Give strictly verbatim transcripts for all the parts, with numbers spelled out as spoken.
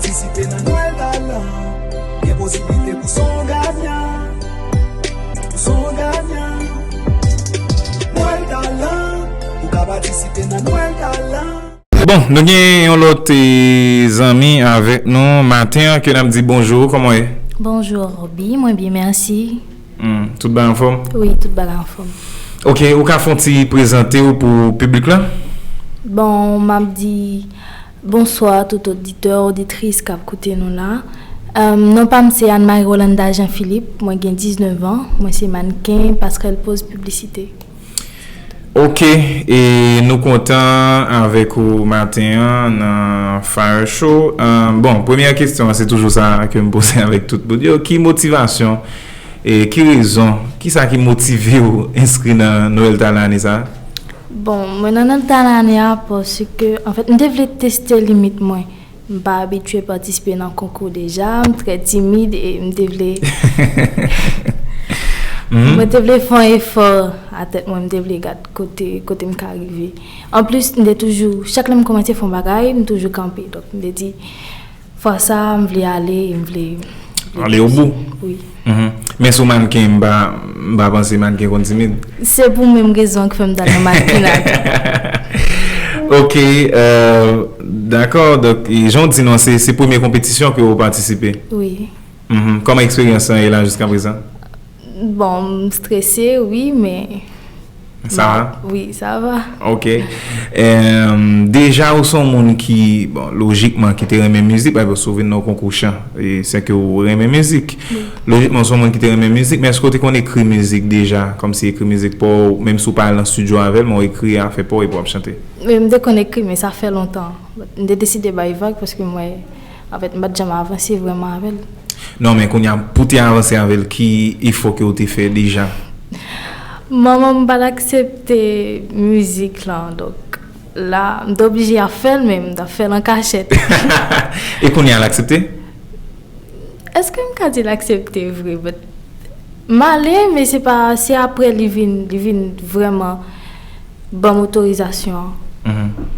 Patisipe nan Nwèl Talan. Gen posiblite pou son ganyan. Pou son ganyan. Nwèl Talan. Ou ka patisipe nan Nwèl Talan. Bon, nou gen yon lòt eh, zanmi avèk nou maten an ke n ap di bonjou. Kòman w ye? Bonjou, Roby. Mwen byen, mèsi. Hmm, tout bagay anfòm? Wi, tout bagay anfòm. Ok, ou ka fè yon ti prezante w pou piblik la? Bon, m ap di bonswa tout oditè, oditris k ap koute nou la. Um, non pa m se Anne Marie Rolanda Jean Philippe, mwen gen diznèf an, mwen se mannken, pasrèl, poz, piblisite. Ok, e nou kontan avèk ou maten an nan Fire Show. Uh, bon, premyè kesyon an se toujou sa ke m poze avèk tout moun yo. Ki motivasyon e ki rezon, ki sa ki motive w enskri nan Nwèl Talan ane sa? Bon, mwen nan Nwèl Talan ane a paske, anfèt, m te vle teste limit mwen. M pa abitye patisipe nan konkou deja, m trè timid e m te vle Mwen te vle fè yon efò a tèt mwen, m te vle gad kote, kote m ka rive. Anplis, m te toujou, chak lè m kòmanse fè yon bagay, m toujou kanpe. Donk, m te di, fwa sa, m vle ale, m vle, m vle Ale o bout. Wi. Mhm. Men sou mannken, m pa, m pa panse mannken konn timid. Se pou menm rezon ki fè m t al nan mannken la. Ok, euh, dakò. Donk, e jan w di non, se, se premye konpetisyon ke w patisipe? Wi. Mhm. Kòman eksperyans lan ye la jiska prezan? Bon, m strese, wi, men Sa va? Wi, sa va. Ok. Em, deja ou se yon moun ki, bon, lojikman, ki te renmen mizik, paske ou vin nan yon konkou chan, e se ke ou renmen mizik. Wi. Lojikman, ou se yon moun ki te renmen mizik, men èske ou te konn ekri mizik deja? Kòmsi ekri mizik pa w, menm si w pa al nan estidyo avè l, men w ekri afè pa w epi w ap chante? Wi, m te konn ekri, men sa fè lontan. M te deside bay vag paske m wè, anfèt, m pa t janm avanse vrèman avè l. Non, men kounye a, pou te avanse avè l, ki efò ke w te fè deja? Manman m pa t aksepte mizik lan, donk la, m te oblije ap fè l, men m t ap fè l an kachèt. E kounye a, l aksepte? Èske m ka di l aksepte vre? But, m ale, men se pa, se apre li vin, li vin vrèman ban m otorizasyon an. Mhm.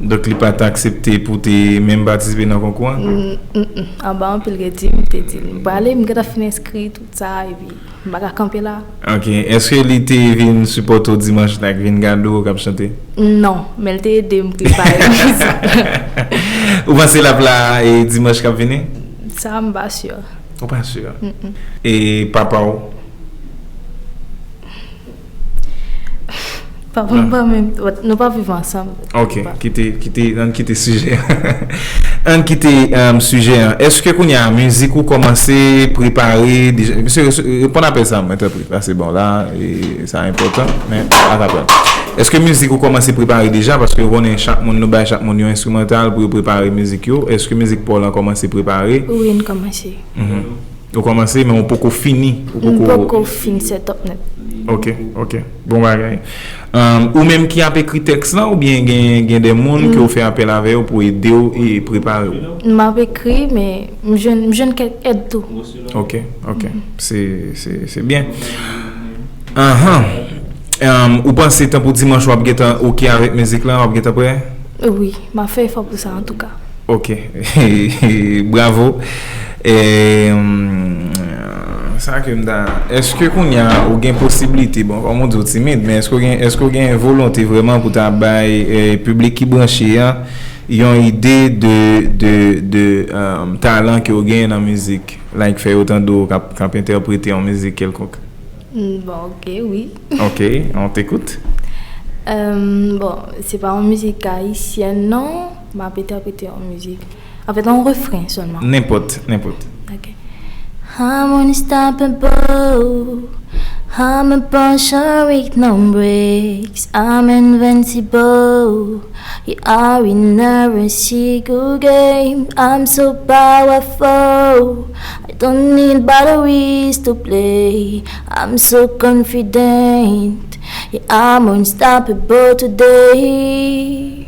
Donk, li pa t aksepte pou w te menm patisipe nan konkou an? N-, n-, n-, anba anpil redi, m te di l, m prale, m gentan fin enskri, tout sa, epi m pa ka kanpe la. Ok. Èske li te vin sipòte w dimanch la, vin gade w k ap chante? Non, men l te ede m prepare mizik. Ou panse l ap la, e, dimanch k ap vini? Sa, m pa si. Ou pa si? Mm-mm. E papa w? Papa m pa menm, nou pa viv ansanm. Ok, kite, kite, ann kite sijè a. Ann kite, um, sijè an. Èske kounye a mizik ou kòmanse prepare deja? Mesye, reponn apèl sa, mwen, tanpri. Pase bon la, e sa enpòtan, men akapèl. Èske mizik ou kòmanse prepare deja? Paske ou konnen chak moun, nou bay chak moun yon enstrimantal pou yo prepare mizik yo. Èske mizik pa w lan kòmanse prepare? Wi, n kòmanse. Mhm. Ou kòmanse, men ou poko fini. Ou M poko poko fin set up nèt. Ok, ok. Bon bagay. Um, ou menm ki ap ekri tèks lan, oubyen gen, gen de moun ke w fè apèl avè yo pou ede w e prepare w? M ap ekri, men m jwenn, m jwenn kèk èd tou. Ok, ok. Se, se, se byen. Ahan. Um, ou panse tanpou dimanch w ap gentan ok avèk mizik lan, w ap gentan prè? Wi, m ap fè efò pou sa, antouka. Ok. Bravo. E, hmm, sa ke m ta, èske kounye a ou gen posiblite, bon, kòm ou di ou timid, men èske ou gen, èske ou gen volonte vrèman pou ta bay, eh, piblik ki branche an yon ide de, de, de, um, talan ke ou genyen nan mizik? Like, fè yo tande w k ap, k ap entèprete yon mizik kèlkonk. Mm, bon, ok, wi. Ok, on t'écoute. Euh, bon, se pa yon mizik ayisyèn, non. M ap entèprete yon mizik. Anfèt, yon refren sèlman. Nenpòt, nenpòt. Ok. I'm unstoppable. I'm a puncher with no brakes. I'm invincible. You are in every single game. I'm so powerful. I don't need batteries to play. I'm so confident. Yeah, I'm unstoppable today.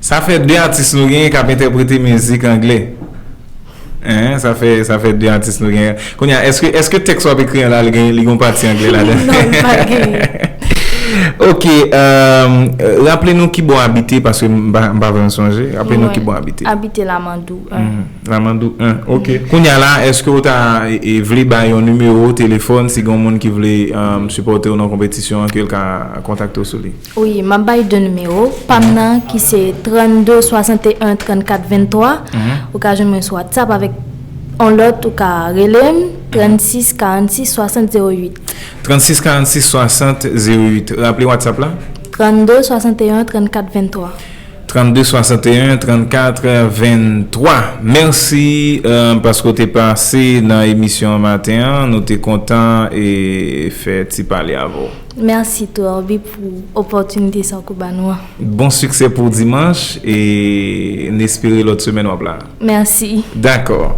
Sa fè de atis nou genyen k ap entèprete mizik anglè. Hein, sa fè, sa fè de atis nou genyen. Kounye a, èske, èske tèks w ap ekri an la, li gen, li gen yon pati anglè ladan? Non, li pa genyen. Ok, euh, raple nou ki bò w abite, paske m pa m pa vrèman sonje. Raple nou ki bò w abite. Abite Lamandou. Hmm, Lamandou en. Ok. Kounye a la, èske w ta e, e, vle bay yon nimewo telefòn si gen yon moun ki vle euh, sipòte w nan konpetisyon an, ke l ka kontakte w sou li? Wi, m ap bay de nimewo. Pa m nan ki se trannde swasanteyen trannkat venntwa. Ou ka jwenn mwen sou WhatsApp avèk yon lòt, ou ka rele m trannsis karannsis swasant zewo uit. Trannsis karannsis swasant zewo uit. Raple WhatsApp la? Trannde swasanteyen trannkat venntwa. Trannde swasanteyen trannkat venntwa. Mèsi euh, paske w te pase nan emisyon an maten an. Nou te kontan e fè ti pale avè w. Mèsi tou, Orbi, pou opòtinite sa w ba nou an. Bon siksè pou dimanch e n espere lòt semèn w ap la. Mèsi. Dakò.